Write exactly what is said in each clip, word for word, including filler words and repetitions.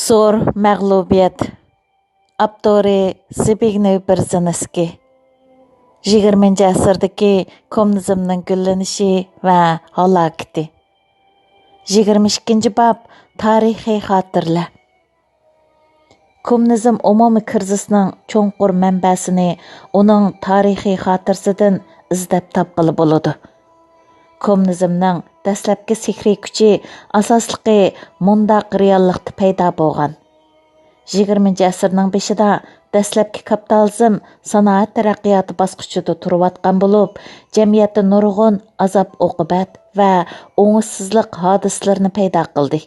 زور مەغلۇبىيەت. ئاپتورى: زبىگنېۋ بېرېزىنسكىي. يىگىرمىنچى ئەسىردىكى كوممۇنىزمنىڭ گۈللىنىشى ۋە ھالاكىتى. يىگىرمە ئىككىنچى باب، تارىخىي خاتىرىلەر. كوممۇنىزم ئومۇمىي كىرىزىسنىڭ چوڭقۇر مەنبەسىنى ئۇنىڭ تارىخىي خاتىرىسىدىن ئىزدەپ تاپقىلى بولىدۇ. كوممۇنىزمنىڭ دەسلەپكى سېھرىي كۈچى ئاساسلىقى مۇنداق رېئاللىقتا پەيدا بولغان. يىگىرمىنچى ئەسىرنىڭ بېشىدا دەسلەپكى كاپىتالىزم سانائەت تەرەققىياتى باسقۇچىدا تۇرۇۋاتقان بولۇپ، جەمئىيەتتە نۇرغۇن ئازاب-ئوقۇبەت ۋە ئوڭۇشسىزلىق ھادىسىلىرىنى پەيدا قىلدى.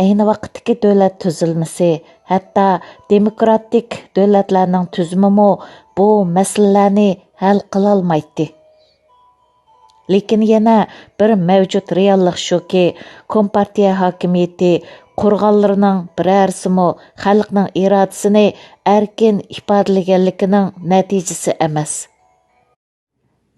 ئەينى ۋاقىتتىكى دۆلەت تۈزۈلمىسى، ھەتتا دېموكراتىك دۆلەتلەرنىڭ تۈزۈمىمۇ بۇ مەسىلىلەرنى ھەل قىلالمايتتى. لېكىن يەنە بىر مەۋجۇت رېئاللىق شۇكى، كومپارتىيە ھاكىمىيىتى قۇرغانلىرىنىڭ بىرەرسىمۇ خەلقنىڭ ئىرادىسىنى ئەركىن ئىپادىلىگەنلىكىنىڭ نەتىجىسى ئەمەس.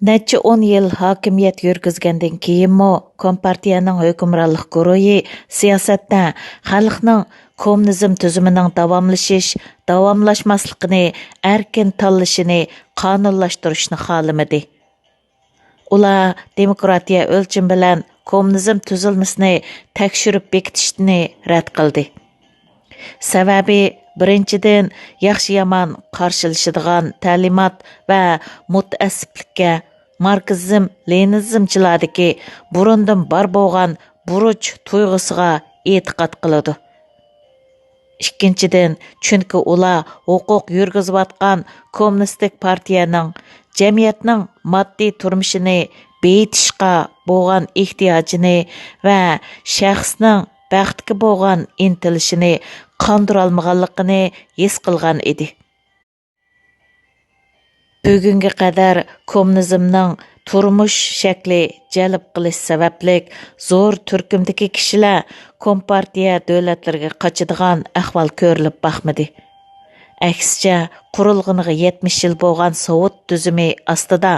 نەچچە ئون يىل ھاكىمىيەت يۈرگۈزگەندىن كېيىنمۇ كومپارتىيەنىڭ ھۆكۈمرانلىق گۇرۇھى سىياسەتتە خەلقنىڭ كوممۇنىزم تۈزۈمىنىڭ داۋاملىشىش، داۋاملاشماسلىقىنى ئەركىن تاللىشىنى قانۇنلاشتۇرۇشنى خالىمىدى. ئۇلار دېموكراتىيە ئۆلچىمى بىلەن كوممۇنىزم تۈزۈلمىسىنى تەكشۈرۈپ بېكىتىشنى رەت قىلدى. سەۋەبى، بىرىنچىدىن، ياخشى-يامان قارشىلىشىدىغان تەلىمات ۋە مۇتەئەسسىپلىككە، ماركسىزم، لېنىنىزمچىلاردىكى بۇرۇندىن بار بولغان بۇرچ تۇيغۇسىغا ئېتىقاد قىلىدۇ. ئىككىنچىدىن، چۈنكى ئۇلار ھوقۇق يۈرگۈزۈۋاتقان كوممۇنىستىك پارتىيەنىڭ جەمئىيەتنىڭ ماددىي تۇرمۇشىنى بېيىتىشقا بولغان ئېھتىياجىنى ۋە شەخسنىڭ بەختكە بولغان ئىنتىلىشىنى قاندۇرالمىغانلىقىنى ھېس قىلغان ئىدى. بۈگۈنگە قەدەر كوممۇنىزمنىڭ تۇرمۇش شەكلى جەلپ قىلىش سەۋەبلىك زور تۈركۈمدىكى كىشىلەر كومپارتىيە دۆلەتلىرىگە قاچىدىغان ئەھۋال كۆرۈلۈپ باقمىدى. ئەكسىچە، قۇرۇلغىنىغا يەتمىش يىل بولغان سوۋېت تۈزۈمى ئاستىدا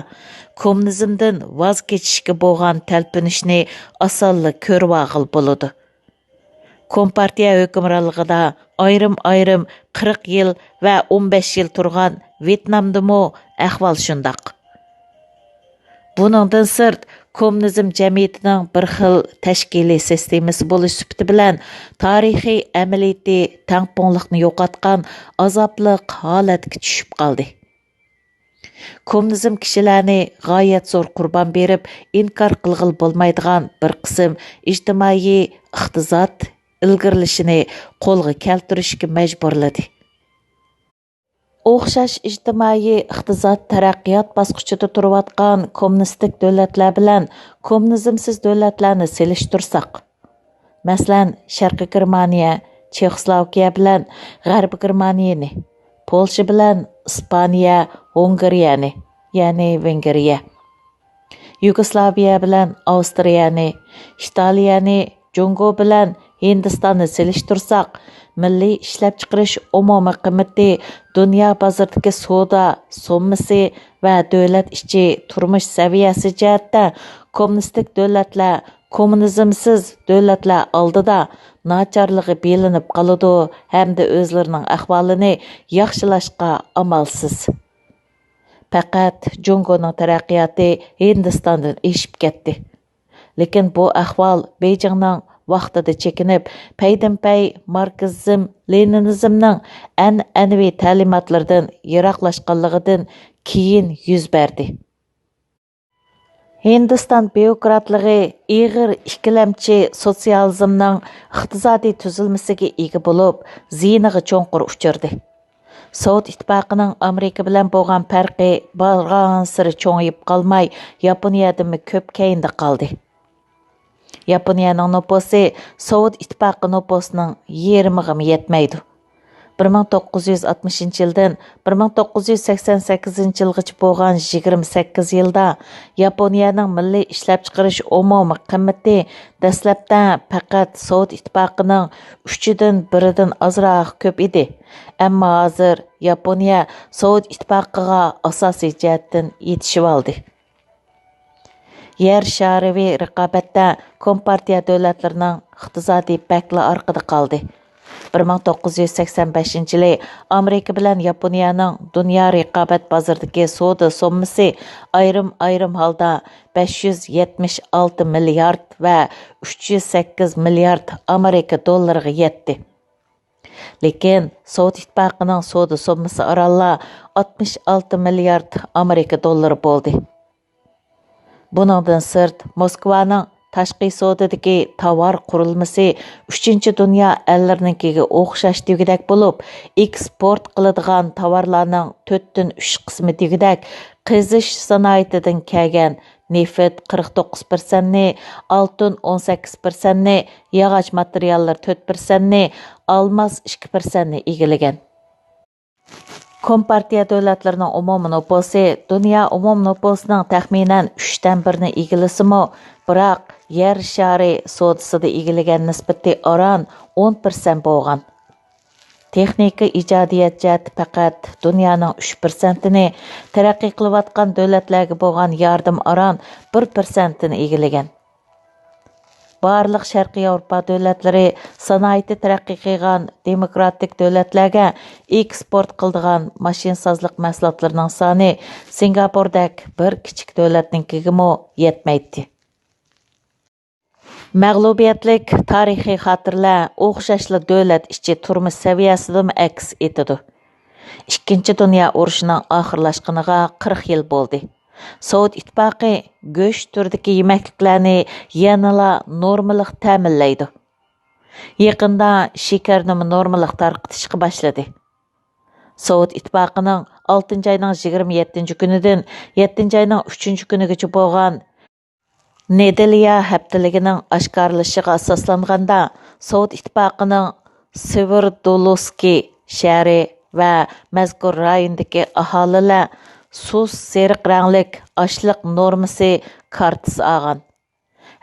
كوممۇنىزمدىن ۋاز كېچىشكە بولغان تەلپۈنۈشنى ئاسانلا كۆرۈۋالغىلى بولىدۇ. كومپارتىيە ھۆكۈمرانلىقىدا ئايرىم-ئايرىم قىرىق يىل ۋە ئون بەش يىل تۇرغان ۋيېتنامدىمۇ ئەھۋال شۇنداق. بۇنىڭدىن سىرت، كوممۇنىزم جەمئىيىتىنىڭ بىر خىل تەشكىلىي سىستېمىسى بولۇش سۈپىتى بىلەن تارىخىي ئەمەلىيىتى تەڭپۇڭلۇقنى يوقاتقان ئازابلىق ھالەتكە چۈشۈپ قالدى. كوممۇنىزم كىشىلەرنى غايەت زور قۇربان بېرىپ، ئىنكار قىلغىلى بولمايدىغان بىر قىسىم ئىجتىمائىي، ئىقتىساد ئىلگىرىلىشىنى قولغا كەلتۈرۈشكە مەجبۇرلىدى. ئوخشاش ئىجتىمائىي، ئىقتىساد تەرەققىيات باسقۇچىدا تۇرۇۋاتقان كوممۇنىستىك دۆلەتلەر بىلەن كوممۇنىزمسىز دۆلەتلەرنى سېلىشتۇرساق، مەسىلەن، شەرقىي گېرمانىيە، چېخوسلوۋاكىيە بىلەن غەربىي گېرمانىيەنى، پولشا بىلەن ئىسپانىيە، ۋوڭگرىيەنى، يەنى ۋېنگرىيە، يۇگوسلاۋىيە بىلەن ئاۋسترىيەنى، ئىتالىيەنى، جۇڭگو بىلەن ھىندىستاننى سېلىشتۇرساق، مىللىي ئىشلەپچىقىرىش ئومۇمىي قىممىتى، دۇنيا بازىرىدىكى سودا سوممىسى ۋە دۆلەت ئىچى تۇرمۇش سەۋىيەسى جەھەتتە كوممۇنىستىك دۆلەتلەر كوممۇنىزمسىز دۆلەتلەر ئالدىدا ناچارلىقى بىلىنىپ قالىدۇ ھەمدە ئۆزلىرىنىڭ ئەھۋالىنى ياخشىلاشقا ئامالسىز. پەقەت جۇڭگونىڭ تەرەققىياتى ھىندىستاندىن ئېشىپ كەتتى. لېكىن بۇ ئەھۋال بېيجىڭنىڭ ۋاقتىدا چېكىنىپ، پەيدىنپەي ماركسىزم، لېنىنىزمنىڭ ئەنئەنىۋى تەلىماتلىرىدىن يىراقلاشقانلىقىدىن كېيىن يۈز بەردى. ھىندىستان بيۇروكراتلىقى ئېغىر ئىككىلەمچى سوتسىيالىزمنىڭ ئىقتىسادىي تۈزۈلمىسىگە ئىگە بولۇپ، زىيىنىغا چوڭقۇر ئۇچرىدى. سوۋېت ئىتتىپاقىنىڭ ئامېرىكا بىلەن بولغان پەرقى بارغانسېرى چوڭىيىپ قالماي، ياپونىيەدىنمۇ كۆپ كەينىدە قالدى. ياپونىيەنىڭ نوپۇسى سوۋېت ئىتتىپاقى نوپۇسىنىڭ يېرىمىغىمۇ يەتمەيدۇ. بىر مىڭ توققۇز يۈز ئاتمىشىنچى يىلدىن بىر مىڭ توققۇز يۈز سەكسەن سەككىزىنچى يىلغىچە بولغان يىگىرمە سەككىز يىلدا ياپونىيەنىڭ مىللىي ئىشلەپچىقىرىش ئومۇمىي قىممىتى دەسلەپتە پەقەت سوۋېت ئىتتىپاقىنىڭ ئۈچىدىن بىرىدىن ئازراق كۆپ ئىدى. ئەمما ھازىر ياپونىيە سوۋېت ئىتتىپاقىغا ئاساسىي جەھەتتىن يېتىشىۋالدى. يەر شارىۋى رىقابەتتە كومپارتىيە دۆلەتلىرىنىڭ ئىقتىسادى بەكلا ئارقىدا قالدى. بىر مىڭ توققۇز يۈز سەكسەن بەشىنچى يىلى ئامېرىكا بىلەن ياپونىيەنىڭ دۇنيا رىقابەت بازىرىدىكى سودا سوممىسى ئايرىم-ئايرىم ھالدا بەش يۈز يەتمىش ئالتە مىليارد ۋە ئۈچ يۈز سەككىز مىليارد ئامېرىكا دوللىرىغا يەتتى. لېكىن سوۋېت ئىتتىپاقىنىڭ سودا سوممىسى ئارانلا ئاتمىش ئالتە مىليارد ئامېرىكا دوللىرى بولدى. بۇنىڭدىن سىرت، موسكۋانىڭ تاشقى سودىدىكى تاۋار قۇرۇلمىسى ئۈچىنچى دۇنيا ئەللىرىنىڭكىگە ئوخشاش دېگۈدەك بولۇپ، ئېكسپورت قىلىدىغان تاۋارلارنىڭ تۆتتىن ئۈچ قىسمى دېگۈدەك قېزىش سانائىتىدىن كەلگەن نېفىت قىرىق توققۇز پىرسەنتنى، ئالتۇن ئون سەككىز پىرسەنتنى، ياغاچ ماتېرىياللىرى تۆت پىرسەنتنى، ئالماس ئىككى پىرسەنتنى ئىگىلىگەن. كومپارتىيە دۆلەتلىرىنىڭ ئومۇمىي نوپۇسى دۇنيا ئومۇمىي نوپۇسىنىڭ تەخمىنەن ئۈچتىن بىرىنى ئىگىلىسىمۇ، بىراق يەر شارى سودىسىدا ئىگىلىگەن نىسبىتى ئاران ئون پىرسەنت بولغان. تېخنىكا ئىجادىيەت جەھەتتە پەقەت دۇنيانىڭ ئۈچ پىرسەنتىنى، تەرەققىي قىلىۋاتقان دۆلەتلەرگە بولغان ياردىمى ئاران بىر پىرسەنتىنى ئىگىلىگەن. بارلىق شەرقىي ياۋروپا دۆلەتلىرى سانائىتى تەرەققىي قىلغان دېموكراتىك دۆلەتلەرگە ئېكسپورت قىلىدىغان ماشىنىسازلىق مەھسۇلاتلىرىنىڭ سانى سىنگاپوردەك بىر كىچىك دۆلەتنىڭكىگىمۇ يەتمەيتتى. مەغلۇبىيەتلىك تارىخىي خاتىرىلەر ئوخشاشلا دۆلەت ئىچى تۇرمۇش سەۋىيەسىدىمۇ ئەكس ئېتىدۇ. ئىككىنچى دۇنيا ئۇرۇشىنىڭ ئاخىرلاشقىنىغا قىرىق يىل بولدى. سوۋېت ئىتتىپاقى گۆش تۈرىدىكى يېمەكلىكلەرنى يەنىلا نورمىلىق تەمىنلەيدۇ. يېقىندا شېكەرنىمۇ نورمىلىق تارقىتىشقا باشلىدى. سوۋېت ئىتتىپاقىنىڭ ئالتىنچى ئاينىڭ يىگىرمە يەتتىنچى كۈنىدىن يەتتىنچى ئاينىڭ ئۈچىنچى كۈنىگىچە بولغان نېدېليا ھەپتىلىكىنىڭ ئاشكارىلىشىغا ئاساسلانغاندا، سوۋېت ئىتتىپاقىنىڭ سېۋېرودولسكىي شەھىرى ۋە مەزكۇر رايوندىكى ئاھالىلەر سۇس سېرىق رەڭلىك ئاشلىق نورمىسى كارتىسى ئالغان.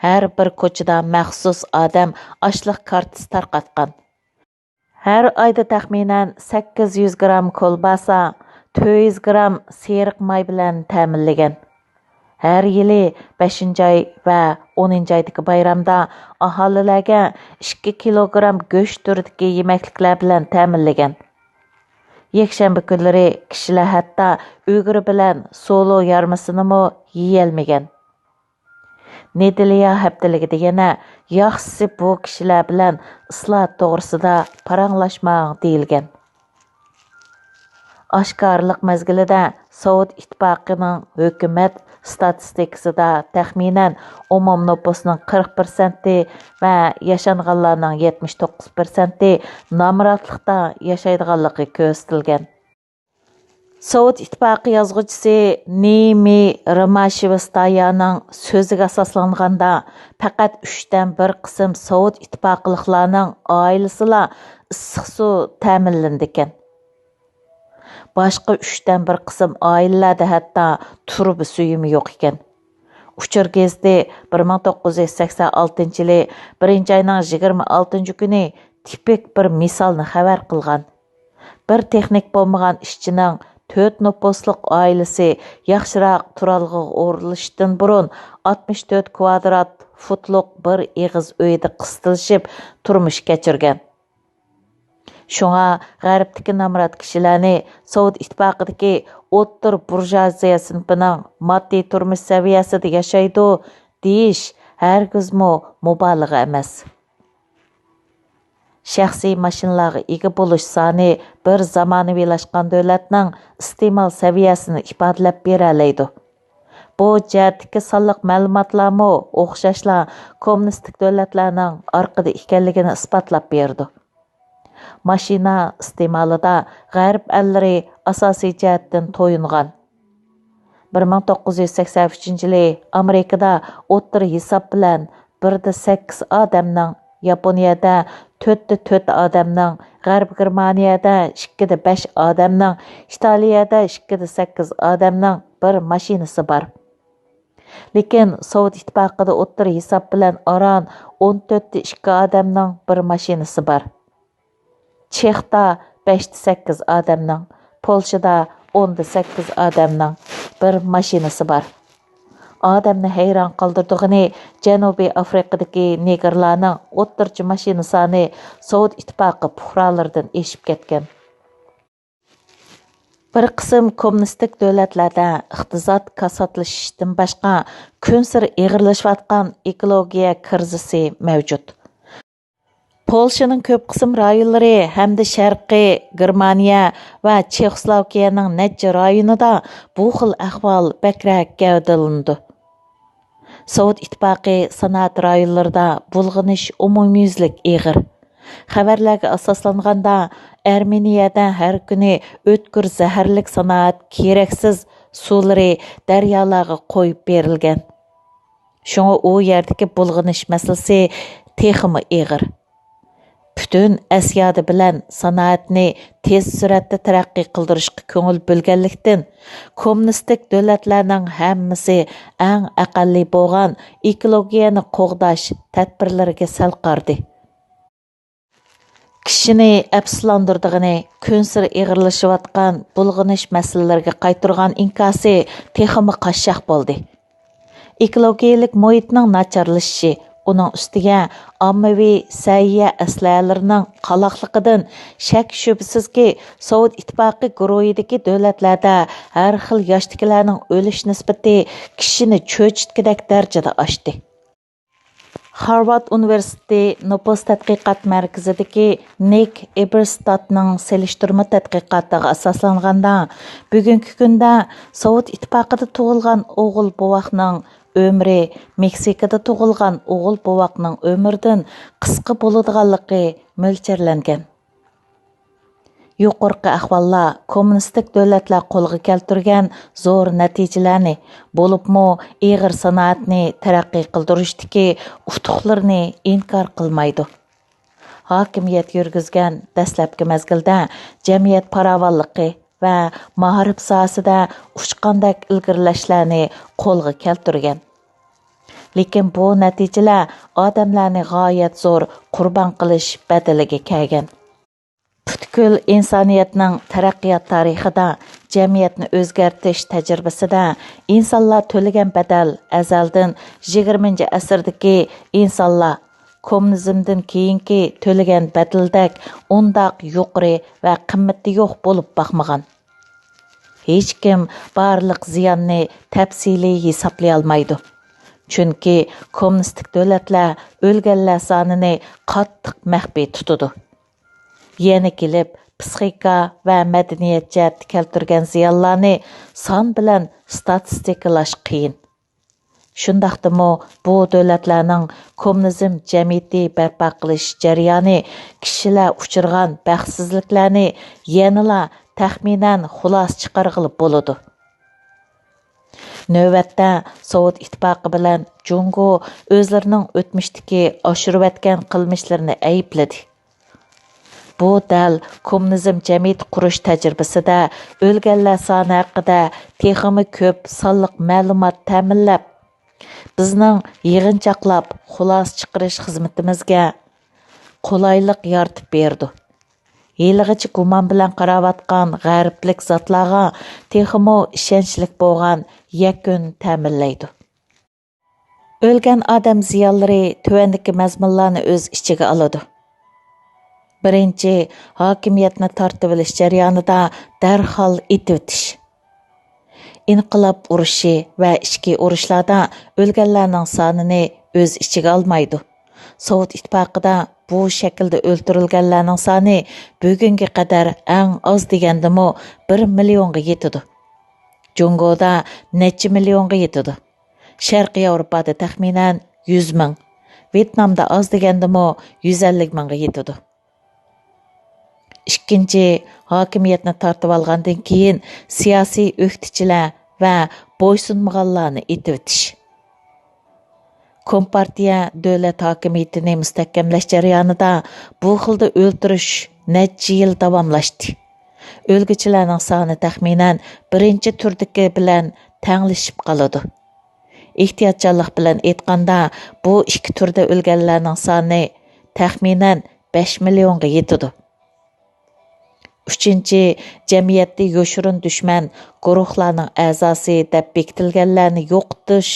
ھەر بىر كوچىدا مەخسۇس ئادەم ئاشلىق كارتىسى تارقاتقان. ھەر ئايدا تەخمىنەن سەككىز يۈز گرام كولباسا، تۆت يۈز گرام سېرىق ماي بىلەن تەمىنلىگەن. ھەر يىلى بەشىنچى ئاي ۋە ئونىنچى ئايدىكى بايرامدا ئاھالىلەرگە ئىككى كىلوگرام گۆش تۈرىدىكى يېمەكلىكلەر بىلەن تەمىنلىگەن. يەكشەنبە كۈنلىرى كىشىلەر ھەتتا ئۈگرە بىلەن سولو يارمىسىنىمۇ يېيەلمىگەن. نېدېليا ھەپتىلىكىدە يەنە ياخشىسى بۇ كىشىلەر بىلەن ئىسلاھات توغرىسىدا پاراڭلاشماڭ دېيىلگەن. ئاشكارىلىق مەزگىلىدە سوۋېت ئىتتىپاقىنىڭ ھۆكۈمەت ئىستاتىستىكىسىدا تەخمىنەن ئومۇمىي نوپۇسنىڭ قىرىق پىرسەنتى ۋە ياشانغانلارنىڭ يەتمىش توققۇز پىرسەنتى نامراتلىقتا ياشايدىغانلىقى كۆرسىتىلگەن. سوۋېت ئىتتىپاقى يازغۇچىسى نىمى رىماشېۋستايانىڭ سۆزىگە ئاساسلانغاندا، پەقەت ئۈچتىن بىر قىسىم سوۋېت ئىتتىپاقلىقلارنىڭ ئائىلىسىلا ئىسسىق سۇ تەمىنلىنىدىكەن. باشقا ئۈچتىن بىر قىسىم ئائىلىلەردە ھەتتا تۇرۇبا سۈيىمۇ يوق ئىكەن. ئۇچۇر گېزىتى بىر مىڭ توققۇز يۈز سەكسەن ئالتىنچى يىلى بىرىنچى ئاينىڭ يىگىرمە ئالتىنچى كۈنى تىپىك بىر مىسالنى خەۋەر قىلغان. بىر تېخنىك بولمىغان ئىشچىنىڭ تۆت نوپۇسلۇق ئائىلىسى ياخشىراق تۇرالغۇغا ئورۇنلىشىشتىن بۇرۇن ئاتمىش تۆت كۋادرات فۇتلۇق بىر ئېغىز ئۆيدە قىستىلىشىپ تۇرمۇش كەچۈرگەن. شۇڭا غەربتىكى نامرات كىشىلەرنى سوۋېت ئىتتىپاقىدىكى ئوتتۇرا بۇرژۇئازىيە سىنىپىنىڭ ماددىي تۇرمۇش سەۋىيەسىدە ياشايدۇ دېيىش ھەرگىزمۇ مۇبالىغە ئەمەس. شەخسىي ماشىنىلارغا ئىگە بولۇش سانى بىر زامانىۋىلاشقان دۆلەتنىڭ ئىستېمال سەۋىيەسىنى ئىپادىلەپ بېرەلەيدۇ. بۇ جەھەتتىكى سانلىق مەلۇماتلارمۇ ئوخشاشلا كوممۇنىستىك دۆلەتلەرنىڭ ئارقىدا ئىكەنلىكىنى ئىسپاتلاپ بېرىدۇ. ماشىنا ئىستېمالىدا غەرب ئەللىرى ئاساسىي جەھەتتىن تويۇنغان. بىر مىڭ توققۇز يۈز سەكسەن ئۈچىنچى يىلى ئامېرىكىدا ئوتتۇرا ھېساب بىلەن بىردە سەككىز ئادەمنىڭ، ياپونىيەدە تۆتتە تۆت ئادەمنىڭ، غەربىي گېرمانىيەدە ئىككىدە بەش ئادەمنىڭ، ئىتالىيەدە ئىككىدە سەككىز ئادەمنىڭ بىر ماشىنىسى بار. لېكىن سوۋېت ئىتتىپاقىدا ئوتتۇرا ھېساب بىلەن ئاران ئون تۆتتە ئىككى ئادەمنىڭ بىر ماشىنىسى بار. چېختا بەشتە سەككىز ئادەمنىڭ، پولشىدا ئوندا سەككىز ئادەمنىڭ بىر ماشىنىسى بار. ئادەمنى ھەيران قالدۇرىدىغىنى، جەنۇبىي ئافرىقىدىكى نېگىرلارنىڭ ئوتتۇرىچە ماشىنا سانى سوۋېت ئىتتىپاقى پۇقرالىرىدىن ئېشىپ كەتكەن. بىر قىسىم كوممۇنىستىك دۆلەتلەردە ئىقتىساد كاساتلىشىشتىن باشقا، كۈنسېرى ئېغىرلىشىۋاتقان ئېكولوگىيە كىرىزىسى مەۋجۇت. پولشىنىڭ كۆپ قىسىم رايونلىرى ھەمدە شەرقىي گېرمانىيە ۋە چېخوسلوۋاكىيەنىڭ نەچچە رايونىدا بۇ خىل ئەھۋال بەكرەك گەۋدىلىنىدۇ. سوۋېت ئىتتىپاقى سانائەت رايونلىرىدا بۇلغىنىش ئومۇميۈزلۈك ئېغىر. خەۋەرلەرگە ئاساسلانغاندا، ئەرمېنىيەدە ھەر كۈنى ئۆتكۈر زەھەرلىك سانائەت كېرەكسىز سۇلىرى دەريالارغا قويۇپ بېرىلگەن. شۇڭا ئۇ يەردىكى بۇلغىنىش مەسىلىسى تېخىمۇ ئېغىر. پۈتۈن ئەسيادى بىلەن سانائەتنى تېز سۈرئەتتە تەرەققىي قىلدۇرۇشقا كۆڭۈل بۆلگەنلىكتىن، كوممۇنىستىك دۆلەتلەرنىڭ ھەممىسى ئەڭ ئەقەللىي بولغان ئېكولوگىيەنى قوغداش تەدبىرلىرىگە سەل قارىدى. كىشىنى ئەپسۇسلاندۇرىدىغىنى، كۈنسېرى ئېغىرلىشىۋاتقان بۇلغىنىش مەسىلىلىرىگە قايتۇرغان ئىنكاسى تېخىمۇ قاششاق بولدى. ئېكولوگىيەلىك مۇھىتنىڭ ناچارلىشىشى، ئۇنىڭ ئۈستىگە ئاممىۋى سەھىيە ئەسلىھەلىرىنىڭ قالاقلىقىدىن شەك-شۈبھىسىزكى، سوۋېت ئىتتىپاقى گۇرۇھىدىكى دۆلەتلەردە ھەر خىل ياشتىكىلەرنىڭ ئۆلۈش نىسبىتى كىشىنى چۆچۈتكۈدەك دەرىجىدە ئاشتى. خارۋارد ئۇنىۋېرسىتېتى نوپۇس تەتقىقات مەركىزىدىكى نىك ئېبېرستادتنىڭ سېلىشتۇرما تەتقىقاتىغا ئاساسلانغاندا، بۈگۈنكى كۈندە سوۋېت ئىتتىپاقىدا تۇغۇلغان ئوغۇل بوۋاقنىڭ ئۆمرى مېكسىكىدا تۇغۇلغان ئوغۇل بوۋاقنىڭ ئۆمرىدىن قىسقا بولىدىغانلىقى مۆلچەرلەنگەن. يۇقىرىقى ئەھۋاللار كوممۇنىستىك دۆلەتلەر قولغا كەلتۈرگەن زور نەتىجىلەرنى، بولۇپمۇ ئېغىر سانائەتنى تەرەققىي قىلدۇرۇشتىكى ئۇتۇقلىرىنى ئىنكار قىلمايدۇ. ھاكىمىيەت يۈرگۈزگەن دەسلەپكى مەزگىلدە جەمئىيەت پاراۋانلىقى ۋە مائارىپ ساھەسىدە ئۇچقاندەك ئىلگىرىلەشلەرنى قولغا كەلتۈرگەن. لېكىن بۇ نەتىجىلەر ئادەملەرنى غايەت زور قۇربان قىلىش بەدىلىگە كەلگەن. پۈتكۈل ئىنسانىيەتنىڭ تەرەققىيات تارىخىدا، جەمئىيەتنى ئۆزگەرتىش تەجرىبىسىدە ئىنسانلار تۆلىگەن بەدەل ئەزەلدىن يىگىرمىنچى ئەسىردىكى ئىنسانلار كوممۇنىزمدىن كېيىنكى تۆلىگەن بەدىلىدەك ئۇنداق يۇقىرى ۋە قىممىتى يوق بولۇپ باقمىغان. ھېچكىم بارلىق زىياننى تەپسىلىي ھېسابلىيالمايدۇ. چۈنكى كوممۇنىستىك دۆلەتلەر ئۆلگەنلەر سانىنى قاتتىق مەخپىي تۇتىدۇ. يەنە كېلىپ، پىسخىكا ۋە مەدەنىيەت جەھەتتە كەلتۈرگەن زىيانلارنى سان بىلەن ستاتىستىكىلاش قىيىن. شۇنداقتىمۇ، بۇ دۆلەتلەرنىڭ كوممۇنىزم جەمئىيىتى بەرپا قىلىش جەريانى كىشىلەر ئۇچرىغان بەختسىزلىكلەرنى يەنىلا تەخمىنەن خۇلاسە چىقارغىلى بولىدۇ. نۆۋەتتە، سوۋېت ئىتتىپاقى بىلەن جۇڭگو ئۆزلىرىنىڭ ئۆتمۈشتىكى ئاشۇرۇۋەتكەن قىلمىشلىرىنى ئەيىبلىدى. بۇ دەل كوممۇنىزم جەمئىيىتى قۇرۇش تەجرىبىسىدە ئۆلگەنلەر سانى ھەققىدە تېخىمۇ كۆپ سانلىق مەلۇمات تەمىنلەپ، بىزنىڭ يىغىنچاقلاپ خۇلاسە چىقىرىش خىزمىتىمىزگە قولايلىق يارىتىپ بېرىدۇ. ھېلىغىچە گۇمان بىلەن قاراۋاتقان غەربلىك زاتلارغا تېخىمۇ ئىشەنچلىك بولغان يەكۈن تەمىنلەيدۇ. ئۆلگەن ئادەم زىيانلىرى تۆۋەندىكى مەزمۇنلارنى ئۆز ئىچىگە ئالىدۇ. بىرىنچى، ھاكىمىيەتنى تارتىۋېلىش جەريانىدا دەرھال ئېتىۋېتىش. ئىنقىلاب ئۇرۇشى ۋە ئىچكى ئۇرۇشلاردا ئۆلگەنلەرنىڭ سانىنى ئۆز ئىچىگە ئالمايدۇ. سوۋېت ئىتتىپاقىدا بۇ شەكىلدە ئۆلتۈرۈلگەنلەرنىڭ سانى بۈگۈنگە قەدەر ئەڭ ئاز دېگەندىمۇ بىر مىليونغا يېتىدۇ. جۇڭگودا نەچچە مىليونغا يېتىدۇ. شەرقىي ياۋروپادا تەخمىنەن يۈز مىڭ، ۋيېتنامدا ئاز دېگەندىمۇ يۈز ئەللىك مىڭغا يېتىدۇ. ئىككىنچى، ھاكىمىيەتنى تارتىۋالغاندىن كېيىن سىياسىي ئۆكتىچىلەر ۋە بويسۇنمىغانلارنى ئېتىۋېتىش. كومپارتىيە دۆلەت ھاكىمىيىتىنى مۇستەھكەملەش جەريانىدا بۇ خىلدا ئۆلتۈرۈش نەچچە يىل داۋاملاشتى. ئۆلگۈچىلەرنىڭ سانى تەخمىنەن بىرىنچى تۈردىكى بىلەن تەڭلىشىپ قالىدۇ. ئېھتىياتچانلىق بىلەن ئېيتقاندا، بۇ ئىككى تۈردە ئۆلگەنلەرنىڭ سانى تەخمىنەن بەش مىليونغا يېتىدۇ. ئۈچىنچى، جەمئىيەتتە يوشۇرۇن دۈشمەن گۇرۇھلارنىڭ ئەزاسى دەپ بېكىتىلگەنلەرنى يوقىتىش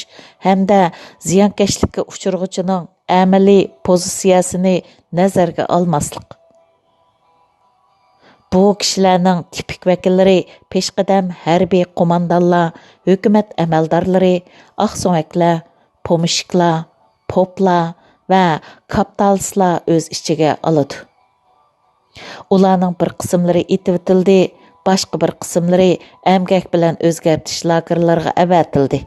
ھەمدە زىيانكەشلىككە ئۇچرىغۇچىنىڭ ئەمەلىي پوزىتسىيەسىنى نەزەرگە ئالماسلىق. بۇ كىشىلەرنىڭ تىپىك ۋەكىللىرى پېشقەدەم ھەربىي قوماندانلار، ھۆكۈمەت ئەمەلدارلىرى، ئاقسۆڭەكلەر، پومېشچىكلار، پوپلار ۋە كاپىتالىستلار ئۆز ئىچىگە ئالىدۇ. ئۇلارنىڭ بىر قىسىملىرى ئېتىۋېتىلدى، باشقا بىر قىسىملىرى ئەمگەك بىلەن ئۆزگەرتىش لاگېرلىرىغا ئەۋەتىلدى.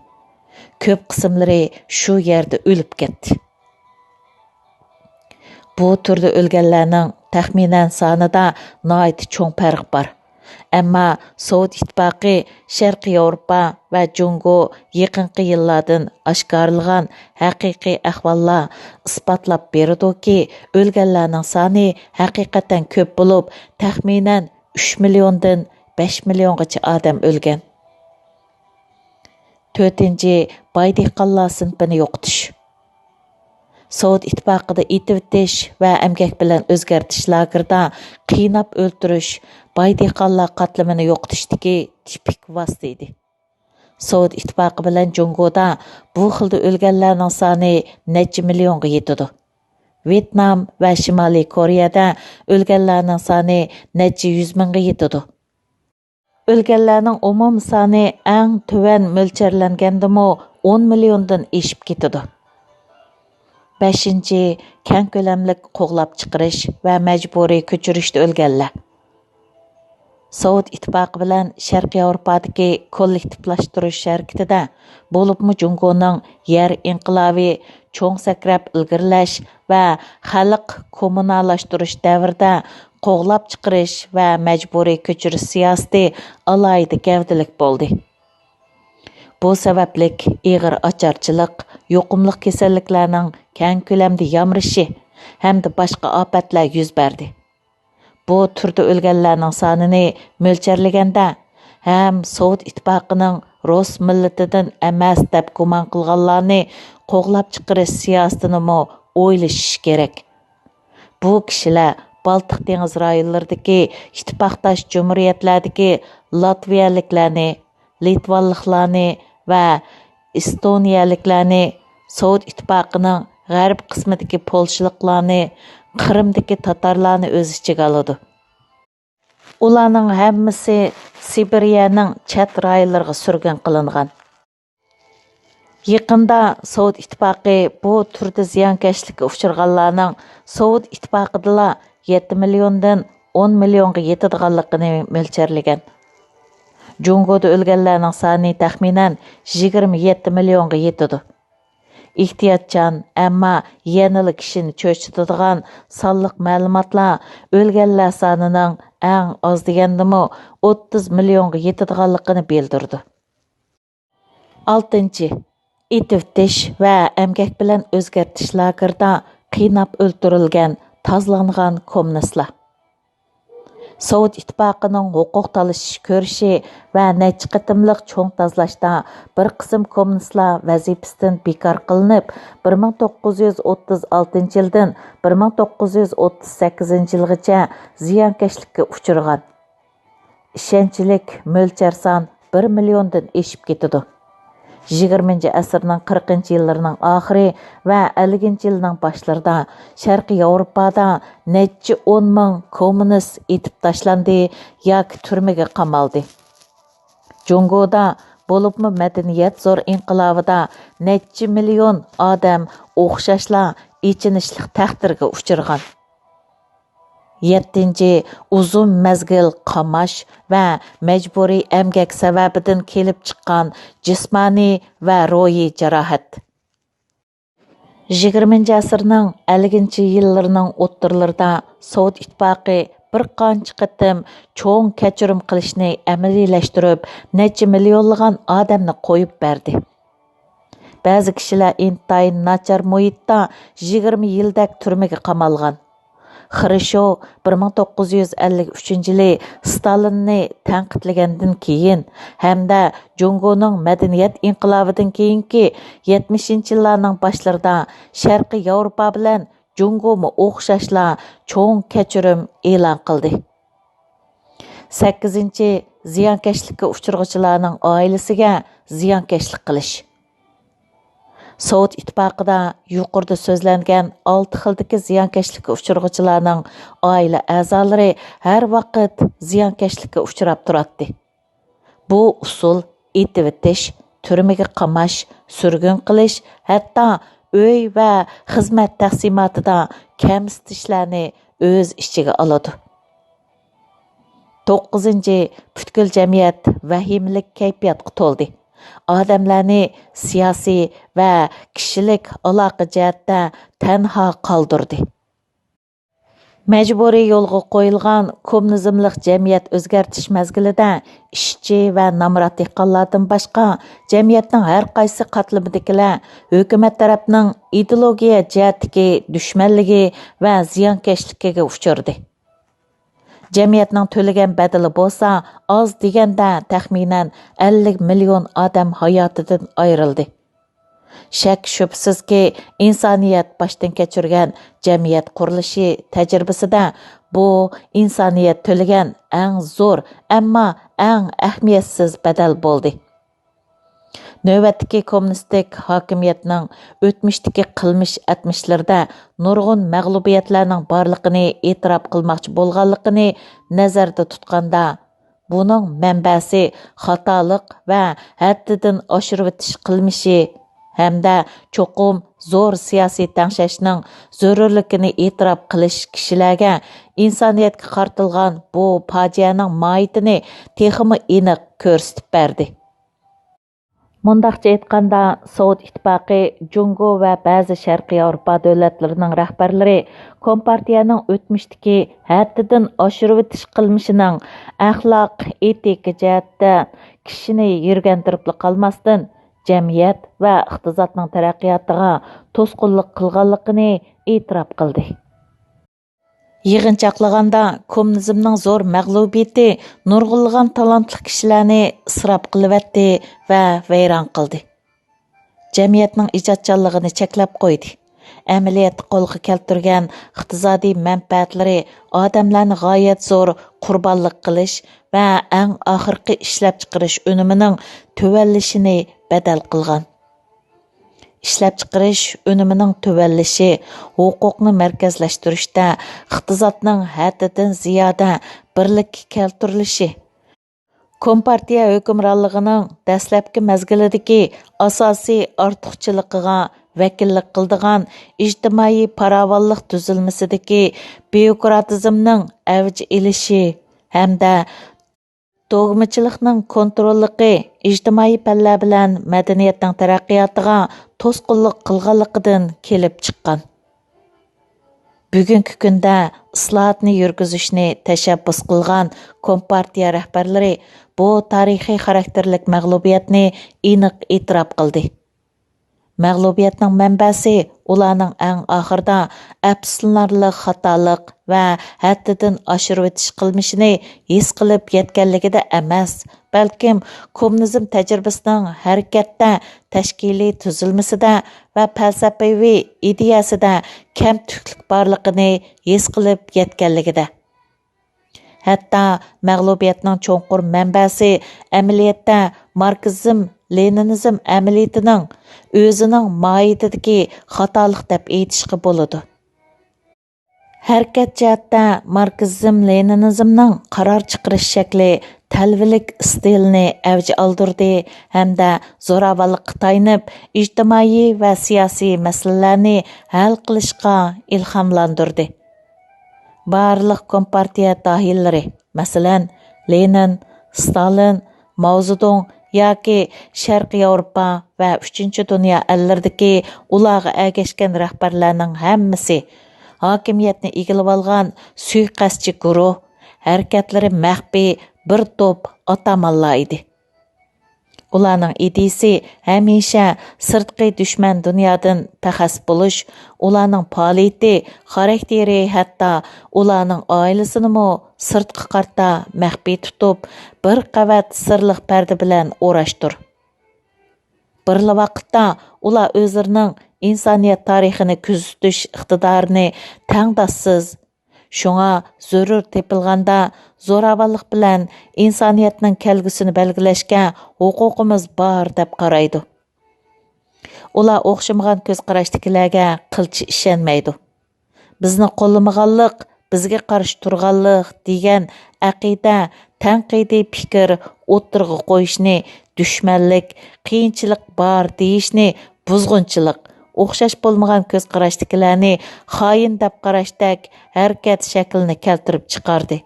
كۆپ قىسىملىرى شۇ يەردە ئۆلۈپ كەتتى. بۇ تۈردە ئۆلگەنلەرنىڭ تەخمىنەن سانىدا ناھايىتى چوڭ پەرق بار. ئەمما سوۋېت ئىتتىپاقى شەرقىي ياۋروپا ۋە جۇڭگو يېقىنقى يىللاردىن ئاشكارىلىغان ھەقىقىي ئەھۋاللار ئىسپاتلاپ بېرىدۇكى، ئۆلگەنلەرنىڭ سانى ھەقىقەتەن كۆپ بولۇپ، تەخمىنەن ئۈچ مىليوندىن بەش مىليونغىچە ئادەم ئۆلگەن. تۆتىنچى، باي دېھقانلار سىنىپىنى يوقىتىش. سوۋېت ئىتتىپاقىدا ئېتىۋېتىش ۋە ئەمگەك بىلەن ئۆزگەرتىش لاگېرىدا قىيناپ ئۆلتۈرۈش باي دېھقانلار قاتلىمىنى يوقىتىشتىكى تىپىك ۋاسىتە ئىدى. سوۋېت ئىتتىپاقى بىلەن جۇڭگودا بۇ خىلدا ئۆلگەنلەرنىڭ سانى نەچچە مىليونغا يېتىدۇ. ۋيېتنام ۋە شىمالىي كورېيەدە ئۆلگەنلەرنىڭ سانى نەچچە يۈز مىڭغا يېتىدۇ. ئۆلگەنلەرنىڭ ئومۇمىي سانى ئەڭ تۆۋەن مۆلچەرلەنگەندىمۇ ئون مىليوندىن ئېشىپ كېتىدۇ. بەشىنچى، كەڭ كۆلەملىك قوغلاپ چىقىرىش ۋە مەجبۇرىي كۆچۈرۈشتە ئۆلگەنلەر. سوۋېت ئىتتىپاقى بىلەن شەرقىي ياۋروپادىكى كوللېكتىپلاشتۇرۇش ھەرىكىتىدە، بولۇپمۇ جۇڭگونىڭ يەر ئىنقىلابى، چوڭ سەكرەپ ئىلگىرىلەش ۋە خەلق كوممۇنالاشتۇرۇش دەۋرىدە قوغلاپ چىقىرىش ۋە مەجبۇرىي كۆچۈرۈش سىياسىتى ئالاھىدە گەۋدىلىك بولدى. بۇ سەۋەبلىك ئېغىر ئاچارچىلىق، يۇقۇملۇق كېسەللىكلەرنىڭ كەڭ كۆلەمدە يامرىشى ھەمدە باشقا ئاپەتلەر يۈز بەردى. بۇ تۈردە ئۆلگەنلەرنىڭ سانىنى مۆلچەرلىگەندە، ھەم سوۋېت ئىتتىپاقىنىڭ رۇس مىللىتىدىن ئەمەس دەپ گۇمان قىلغانلارنى قوغلاپ چىقىرىش سىياسىتىنىمۇ ئويلىشىش كېرەك. بۇ كىشىلەر بالتىق دېڭىز رايونلىرىدىكى ئىتتىپاقداش جۇمھۇرىيەتلەردىكى لاتۋىيەلىكلەرنى، لىتۋانلىقلارنى ۋە ئېستونىيەلىكلەرنى، سوۋېت ئىتتىپاقىنىڭ غەرب قىسمىدىكى پولشىلىقلارنى، قىرىمدىكى تاتارلارنى ئۆز ئىچىگە ئالىدۇ. ئۇلارنىڭ ھەممىسى سىبىرىيەنىڭ چەت رايونلىرىغا سۈرگۈن قىلىنغان. يېقىندا سوۋېت ئىتتىپاقى بۇ تۈردە زىيانكەشلىككە ئۇچرىغانلارنىڭ سوۋېت ئىتتىپاقىدىلا يەتتە مىليوندىن ئون مىليونغا يېتىدىغانلىقىنى مۆلچەرلىگەن. جۇڭگودا ئۆلگەنلەرنىڭ سانى تەخمىنەن يىگىرمە يەتتە مىليونغا يېتىدۇ. ئېھتىياتچان، ئەمما يەنىلا كىشىنى چۆچۈتىدىغان سانلىق مەلۇماتلار ئۆلگەنلەر سانىنىڭ ئەڭ ئاز دېگەندىمۇ ئوتتۇز مىليونغا يېتىدىغانلىقىنى بىلدۈرىدۇ. ئالتىنچى، ئېتىۋېتىش ۋە ئەمگەك بىلەن ئۆزگەرتىش لاگېرىدا قىيناپ ئۆلتۈرۈلگەن، تازىلانغان كوممۇنىستلار. سوۋېت ئىتتىپاقىنىڭ ھوقۇق تالىشىش كۈرىشى ۋە نەچچە قېتىملىق چوڭ تازىلاشتا بىر قىسىم كوممۇنىستلار ۋەزىپىسىدىن بىكار قىلىنىپ، بىر مىڭ توققۇز يۈز ئوتتۇز ئالتىنچى يىلدىن بىر مىڭ توققۇز يۈز ئوتتۇز سەككىزىنچى يىلغىچە زىيانكەشلىككە ئۇچرىغان. ئىشەنچلىك مۆلچەر سان بىر مىليوندىن ئېشىپ كېتىدۇ. يىگىرمىنچى ئەسىرنىڭ قىرىقىنچى يىللىرىنىڭ ئاخىرى ۋە ئەللىكىنچى يىلنىڭ باشلىرىدا شەرقىي ياۋروپادا نەچچە ئون مىڭ كوممۇنىست ئېتىپ تاشلاندى ياكى تۈرمىگە قامالدى. جۇڭگودا، بولۇپمۇ مەدەنىيەت زور ئىنقىلابىدا نەچچە مىليون ئادەم ئوخشاشلا ئېچىنىشلىق تەقدىرگە ئۇچرىغان. يەتتىنچى، ئۇزۇن مەزگىل قاماش ۋە مەجبۇرىي ئەمگەك سەۋەبىدىن كېلىپ چىققان جىسمانىي ۋە روھىي جاراھەت. يىگىرمىنچى ئەسىرنىڭ ئەللىكىنچى يىللىرىنىڭ ئوتتۇرىلىرىدا سوۋېت ئىتتىپاقى بىر قانچە قېتىم چوڭ كەچۈرۈم قىلىشنى ئەمەلىيلەشتۈرۈپ، نەچچە مىليونلىغان ئادەمنى قويۇپ بەردى. بەزى كىشىلەر ئىنتايىن ناچار مۇھىتتا يىگىرمە يىلدەك تۈرمىگە قامالغان. خرۇشچوۋ بىر مىڭ توققۇز يۈز ئەللىك ئۈچىنچى يىلى ستالىننى تەنقىدلىگەندىن كېيىن ھەمدە جۇڭگونىڭ مەدەنىيەت ئىنقىلابىدىن كېيىنكى يەتمىشىنچى يىللارنىڭ باشلىرىدا شەرقىي ياۋروپا بىلەن جۇڭگومۇ ئوخشاشلا چوڭ كەچۈرۈم ئېلان قىلدى. سەككىزىنچى، زىيانكەشلىككە ئۇچرىغۇچىلارنىڭ ئائىلىسىگە زىيانكەشلىك قىلىش. سوۋېت ئىتتىپاقىدا يۇقىرىدا سۆزلەنگەن ئالتە خىلدىكى زىيانكەشلىككە ئۇچرىغۇچىلارنىڭ ئائىلە ئەزالىرى ھەر ۋاقىت زىيانكەشلىككە ئۇچراپ تۇراتتى. بۇ ئۇسۇل ئېتىۋېتىش، تۈرمىگە قاماش، سۈرگۈن قىلىش، ھەتتا ئۆي ۋە خىزمەت تەقسىماتىدا كەمسىتىشلەرنى ئۆز ئىچىگە ئالىدۇ. توققۇزىنچى، پۈتكۈل جەمئىيەت ۋەھىمىلىك كەيپىياتقا تولدى. ئادەملەرنى سىياسىي ۋە كىشىلىك ئالاقە جەھەتتە تەنھا قالدۇردى. مەجبۇرىي يولغا قويۇلغان كوممۇنىزملىق جەمئىيەت ئۆزگەرتىش مەزگىلىدە ئىشچى ۋە نامرات دېھقانلاردىن باشقا، جەمئىيەتنىڭ ھەر قايسى قاتلىمىدىكىلەر ھۆكۈمەت تەرەپنىڭ ئىدېئولوگىيە جەھەتتىكى دۈشمەنلىكى ۋە زىيانكەشلىكىگە ئۇچرىدى. جەمئىيەتنىڭ تۆلىگەن بەدىلى بولسا، ئاز دېگەندە تەخمىنەن ئەللىك مىليون ئادەم ھاياتىدىن ئايرىلدى. شەك-شۈبھىسىزكى، ئىنسانىيەت باشتىن كەچۈرگەن جەمئىيەت قۇرۇلۇشى تەجرىبىسىدە بۇ ئىنسانىيەت تۆلىگەن ئەڭ زور، ئەمما ئەڭ ئەھمىيەتسىز بەدەل بولدى. نۆۋەتتىكى كوممۇنىستىك ھاكىمىيەتنىڭ ئۆتمۈشتىكى قىلمىش ئەتمىشلىرىدە نۇرغۇن مەغلۇبىيەتلەرنىڭ بارلىقىنى ئېتىراپ قىلماقچى بولغانلىقىنى نەزەردە تۇتقاندا، بۇنىڭ مەنبەسى خاتالىق ۋە ھەددىدىن ئاشۇرۇۋېتىش قىلمىشى ھەمدە چوقۇم زور سىياسىي تەڭشەشنىڭ زۆرۈرلۈكىنى ئېتىراپ قىلىش كىشىلەرگە ئىنسانىيەتكە قارىتىلغان بۇ پاجىئەنىڭ ماھىيىتىنى تېخىمۇ ئېنىق كۆرسىتىپ بەردى. مۇنداقچە ئېيتقاندا، سوۋېت ئىتتىپاقى، جۇڭگو ۋە بەزى شەرقىي ياۋروپا دۆلەتلىرىنىڭ رەھبەرلىرى كومپارتىيەنىڭ ئۆتمۈشتىكى ھەددىدىن ئاشۇرۇۋېتىش قىلمىشىنىڭ ئەخلاق، ئېتىكا جەھەتتە كىشىنى يىرگەندۈرۈپلا قالماستىن، جەمئىيەت ۋە ئىقتىسادنىڭ تەرەققىياتىغا توسقۇنلۇق قىلغانلىقىنى ئېتىراپ قىلدى. يىغىنچاقلىغاندا، كوممۇنىزمنىڭ زور مەغلۇبىيىتى نۇرغۇنلىغان تالانتلىق كىشىلەرنى ئىسراپ قىلىۋەتتى ۋە ۋەيران قىلدى. جەمئىيەتنىڭ ئىجادچانلىقىنى چەكلەپ قويدى. ئەمەلىيەتتە قولغا كەلتۈرگەن ئىقتىسادىي مەنپەئەتلىرى ئادەملەرنى غايەت زور قۇربانلىق قىلىش ۋە ئەڭ ئاخىرقى ئىشلەپچىقىرىش ئۈنۈمىنىڭ تۆۋەنلىشىنى بەدەل قىلغان. ئىشلەپچىقىرىش ئۈنۈمىنىڭ تۆۋەنلىشى، ھوقۇقنى مەركەزلەشتۈرۈشتە ئىقتىسادنىڭ ھەددىدىن زىيادە بىرلىككە كەلتۈرۈلۈشى، كومپارتىيە ھۆكۈمرانلىقىنىڭ دەسلەپكى مەزگىلىدىكى ئاساسىي ئارتۇقچىلىقىغا ۋەكىللىك قىلىدىغان ئىجتىمائىي پاراۋانلىق تۈزۈلمىسىدىكى بيۇروكراتىزمنىڭ ئەۋج ئېلىشى ھەمدە دوگمىچىلىقنىڭ كونتروللۇقى ئىجتىمائىي پەنلەر بىلەن مەدەنىيەتنىڭ تەرەققىياتىغا توسقۇنلۇق قىلغانلىقىدىن كېلىپ چىققان. بۈگۈنكى كۈندە ئىسلاھاتنى يۈرگۈزۈشنى تەشەببۇس قىلغان كومپارتىيە رەھبەرلىرى بۇ تارىخىي خاراكتېرلىك مەغلۇبىيەتنى ئېنىق ئېتىراپ قىلدى. مەغلۇبىيەتنىڭ مەنبەسى ئۇلارنىڭ ئەڭ ئاخىرىدا ئەپسۇسلىنارلىق خاتالىق ۋە ھەددىدىن ئاشۇرۇۋېتىش قىلمىشىنى ھېس قىلىپ يەتكەنلىكىدە ئەمەس، بەلكىم كوممۇنىزم تەجرىبىسىنىڭ ھەرىكەتتە، تەشكىلىي تۈزۈلمىسىدە ۋە پەلسەپىۋى ئىدىيەسىدە كەمتۈكلۈك بارلىقىنى ھېس قىلىپ يەتكەنلىكىدە. ھەتتا مەغلۇبىيەتنىڭ چوڭقۇر مەنبەسى ئەمەلىيەتتە ماركسىزم، لېنىنىزم ئەمەلىيىتىنىڭ ئۆزىنىڭ ماھىيىتىدىكى خاتالىق دەپ ئېيتىشقا بولىدۇ. ھەرىكەت جەھەتتە ماركسىزم، لېنىنىزمنىڭ قارار چىقىرىش شەكلى تەلۋىلىك ئىستىلىنى ئەۋج ئالدۇردى ھەمدە زوراۋانلىققا تايىنىپ، ئىجتىمائىي ۋە سىياسىي مەسىلىلەرنى ھەل قىلىشقا ئىلھاملاندۇردى. بارلىق كومپارتىيە داھىيلىرى، مەسىلەن، لېنىن، ستالىن، ماۋزېدۇڭ ياكى شەرقىي ياۋروپا ۋە ئۈچىنچى دۇنيا ئەللىرىدىكى ئۇلارغا ئەگەشكەن رەھبەرلەرنىڭ ھەممىسى، ھاكىمىيەتنى ئىگىلىۋالغان سۇيىقەستچى گۇرۇھ، ھەرىكەتلىرى مەخپىي بىر توپ ئاتامانلار ئىدى. ئۇلارنىڭ ئىدىيىسى ھەمىشە سىرتقى دۈشمەن دۇنيادىن پەخەس بولۇش، ئۇلارنىڭ پائالىيىتى، خاراكتېرى، ھەتتا ئۇلارنىڭ ئائىلىسىنىمۇ سىرتقا قارىتا مەخپىي تۇتۇپ، بىر قەۋەت سىرلىق پەردە بىلەن ئوراشتۇر. بىرلا ۋاقىتتا ئۇلار ئۆزلىرىنىڭ ئىنسانىيەت تارىخىنى كۆزىتىش ئىقتىدارىنى تەڭداشسىز، شۇڭا زۆرۈر تېپىلغاندا زوراۋانلىق بىلەن ئىنسانىيەتنىڭ كەلگۈسىنى بەلگىلەشكە ھوقۇقىمىز بار دەپ قارايدۇ. ئۇلار ئوخشىمىغان كۆز قاراشتىكىلەرگە قىلچە ئىشەنمەيدۇ. بىزنى قوللىمىغانلىق، بىزگە قارشى تۇرغانلىق دېگەن ئەقىدە، تەنقىدىي پىكىر ئوتتۇرىغا قويۇشنى دۈشمەنلىك، قىيىنچىلىق بار دېيىشنى بۇزغۇنچىلىق، ئوخشاش بولمىغان كۆز قاراشتىكىلەرنى خائىن دەپ قاراشتەك ھەرىكەت شەكلىنى كەلتۈرۈپ چىقاردى.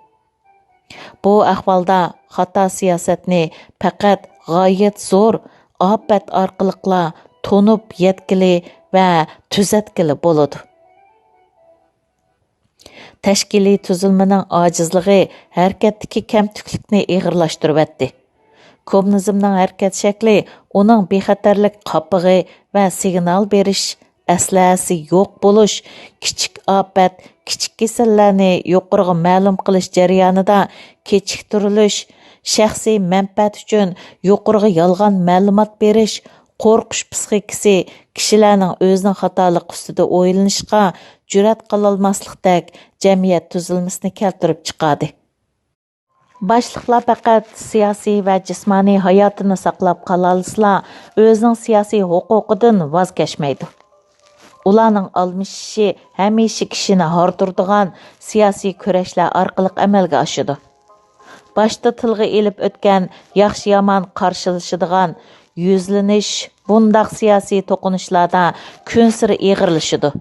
بۇ ئەھۋالدا خاتا سىياسەتنى پەقەت غايەت زور ئاپەت ئارقىلىقلا تونۇپ يەتكىلى ۋە تۈزەتكىلى بولىدۇ. تەشكىلىي تۈزۈلمىنىڭ ئاجىزلىقى ھەرىكەتتىكى كەمتۈكلۈكنى ئېغىرلاشتۇرۇۋەتتى. كوممۇنىزمنىڭ ھەرىكەت شەكلى ئۇنىڭ بىخەتەرلىك قاپىقى ۋە سىگنال بېرىش ئەسلىھەسى يوق بولۇش، كىچىك ئاپەت، كىچىك كېسەللەرنى يۇقىرىغا مەلۇم قىلىش جەريانىدا كېچىكتۈرۈلۈش، شەخسىي مەنپەئەت ئۈچۈن يۇقىرىغا يالغان مەلۇمات بېرىش، قورقۇش پىسخىكىسى كىشىلەرنىڭ ئۆزىنىڭ خاتالىقى ئۈستىدە ئويلىنىشقا جۈرئەت قىلالماسلىقتەك جەمئىيەت تۈزۈلمىسىنى كەلتۈرۈپ چىقاردى. باشلىقلار پەقەت سىياسىي ۋە جىسمانىي ھاياتىنى ساقلاپ قالالىسىلا، ئۆزىنىڭ سىياسىي ھوقۇقىدىن ۋاز كەچمەيدۇ. ئۇلارنىڭ ئالمىشىشى ھەمىشە كىشىنى ھاردۇرىدىغان سىياسىي كۈرەشلەر ئارقىلىق ئەمەلگە ئاشىدۇ. باشتا تىلغا ئېلىپ ئۆتكەن ياخشى-يامان قارشىلىشىدىغان يۈزلىنىش بۇنداق سىياسىي توقۇنۇشلاردا كۈنسېرى ئېغىرلىشىدۇ.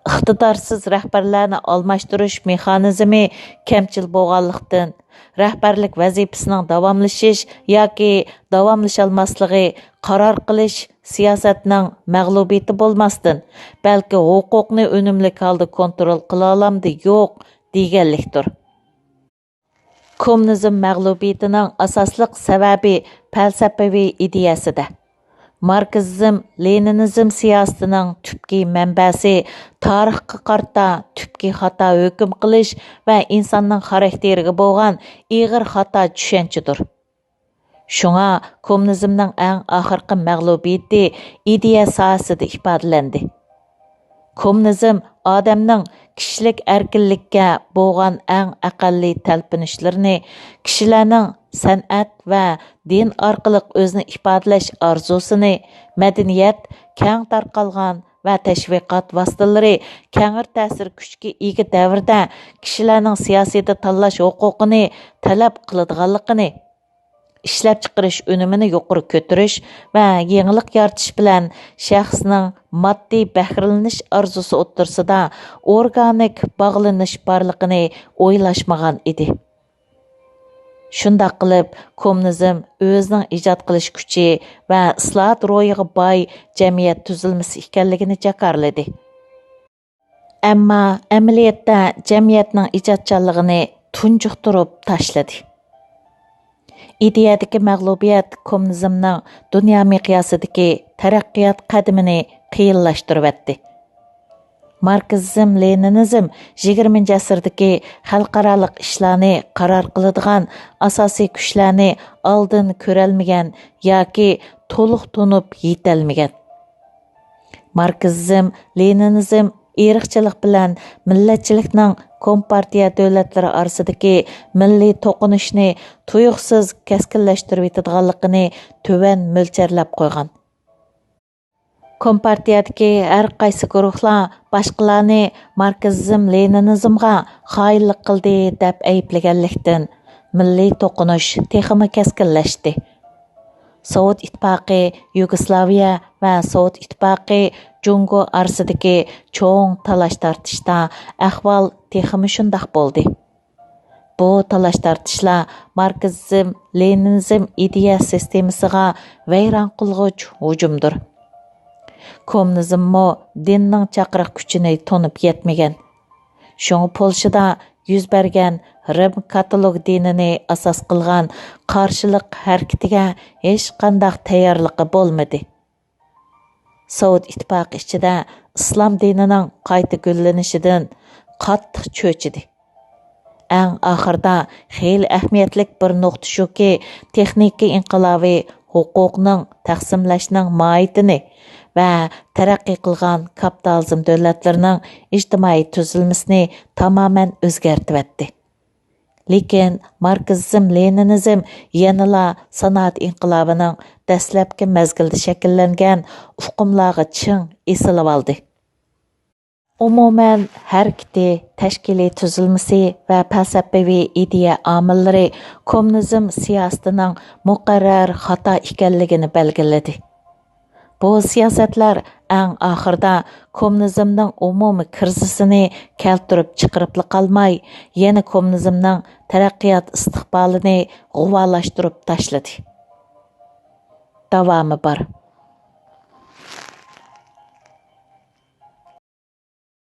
ئىقتىدارسىز رەھبەرلەرنى ئالماشتۇرۇش مېخانىزمى كەمچىل بولغانلىقتىن، رەھبەرلىك ۋەزىپىسىنىڭ داۋاملىشىش ياكى داۋاملىشالماسلىقى قارار قىلىش سىياسەتنىڭ مەغلۇبىيىتى بولماستىن، بەلكى ھوقۇقنى ئۈنۈملۈك ھالدا كونترول قىلالامدۇ يوق دېگەنلىكتۇر. كوممۇنىزم مەغلۇبىيىتىنىڭ ئاساسلىق سەۋەبى پەلسەپىۋى ئىدىيەسىدە. ماركسىزم، لېنىنىزم سىياسىتىنىڭ تۈپكى مەنبەسى تارىخقا قارىتا تۈپكى خاتا ھۆكۈم قىلىش ۋە ئىنساننىڭ خاراكتېرىگە بولغان ئېغىر خاتا چۈشەنچىدۇر. شۇڭا كوممۇنىزمنىڭ ئەڭ ئاخىرقى مەغلۇبىيىتى ئىدىيە ساھەسىدە ئىپادىلەندى. كوممۇنىزم ئادەمنىڭ كىشىلىك ئەركىنلىككە بولغان ئەڭ ئەقەللىي تەلپۈنۈشلىرىنى، كىشىلەرنىڭ سەنئەت ۋە دىن ئارقىلىق ئۆزىنى ئىپادىلەش ئارزۇسىنى، مەدەنىيەت، كەڭ تارقالغان ۋە تەشۋىقات ۋاسىتىلىرى كەڭرى تەسىر كۈچكە ئىگە دەۋردە كىشىلەرنىڭ سىياسىيدا تاللاش ھوقۇقىنى تەلەپ قىلىدىغانلىقىنى، ئىشلەپچىقىرىش ئۈنۈمىنى يۇقىرى كۆتۈرۈش ۋە يېڭىلىق يارىتىش بىلەن شەخسنىڭ ماددىي بەھرىلىنىش ئارزۇسى ئوتتۇرىسىدا ئورگانىك باغلىنىش بارلىقىنى ئويلاشمىغان ئىدى. شۇنداق قىلىپ، كوممۇنىزم ئۆزىنىڭ ئىجاد قىلىش كۈچى ۋە ئىسلاھات روھىغا باي جەمئىيەت تۈزۈلمىسى ئىكەنلىكىنى جاكارلىدى. ئەمما ئەمەلىيەتتە جەمئىيەتنىڭ ئىجادچانلىقىنى تۇنجۇقتۇرۇپ تاشلىدى. ئىدىيەدىكى مەغلۇبىيەت كوممۇنىزمنىڭ دۇنيا مىقياسىدىكى تەرەققىيات قەدىمىنى قىيىنلاشتۇرۇۋەتتى. ماركسىزم، لېنىنىزم يىگىرمىنچى ئەسىردىكى خەلقئارالىق ئىشلارنى قارار قىلىدىغان ئاساسىي كۈچلەرنى ئالدىن كۆرەلمىگەن ياكى تولۇق تونۇپ يېتەلمىگەن. ماركسىزم، لېنىنىزم ئىرقچىلىق بىلەن مىللەتچىلىكنىڭ كومپارتىيە دۆلەتلىرى ئارىسىدىكى مىللىي توقۇنۇشنى تۇيۇقسىز كەسكىنلەشتۈرۈۋېتىدىغانلىقىنى تۆۋەن مۆلچەرلەپ قويغان. كومپارتىيەدىكى ھەر قايسى گۇرۇھلار باشقىلارنى ماركسىزم، لېنىنىزمغا خائىنلىق قىلدى دەپ ئەيىبلىگەنلىكتىن، مىللىي توقۇنۇش تېخىمۇ كەسكىنلەشتى. سوۋېت ئىتتىپاقى، يۇگوسلاۋىيە ۋە سوۋېت ئىتتىپاقى، جۇڭگو ئارىسىدىكى چوڭ تالاش-تارتىشتا ئەھۋال تېخىمۇ شۇنداق بولدى. بۇ تالاش-تارتىشلار ماركسىزم، لېنىنىزم ئىدىيە سىستېمىسىغا ۋەيران قىلغۇچ ھۇجۇمدۇر. كوممۇنىزممۇ دىننىڭ چاقىرىق كۈچىنى تونۇپ يەتمىگەن. شۇڭا پولشىدا يۈز بەرگەن رىم كاتالوگ دىنىنى ئاساس قىلغان قارشىلىق ھەرىكىتىگە ھېچقانداق تەييارلىقى بولمىدى. سوۋېت ئىتتىپاقى ئىچىدە ئىسلام دىنىنىڭ قايتا گۈللىنىشىدىن قاتتىق چۆچۈدى. ئەڭ ئاخىرىدا خېلى ئەھمىيەتلىك بىر نۇقتا شۇكى، تېخنىكا ئىنقىلابى ھوقۇقنىڭ، تەقسىملەشنىڭ ماھىيىتىنى، ۋە تەرەققىي قىلغان كاپىتالىزم دۆلەتلىرىنىڭ ئىجتىمائىي تۈزۈلمىسىنى تامامەن ئۆزگەرتىۋەتتى. لېكىن ماركسىزم، لېنىنىزم يەنىلا سانائەت ئىنقىلابىنىڭ دەسلەپكى مەزگىلىدە شەكىللەنگەن ئۇقۇملارغا چىڭ ئېسىلىۋالدى. ئومۇمەن، ھەرىكىتى، تەشكىلىي تۈزۈلمىسى ۋە پەلسەپىۋى ئىدىيە ئامىللىرى كوممۇنىزم سىياسىتىنىڭ مۇقەررەر خاتا ئىكەنلىكىنى بەلگىلىدى. بۇ سىياسەتلەر ئەڭ ئاخىرىدا كوممۇنىزمنىڭ ئومۇمىي كىرىزىسىنى كەلتۈرۈپ چىقىرىپلا قالماي، يەنە كوممۇنىزمنىڭ تەرەققىيات ئىستىقبالىنى غۇۋالاشتۇرۇپ تاشلىدى. داۋامى بار.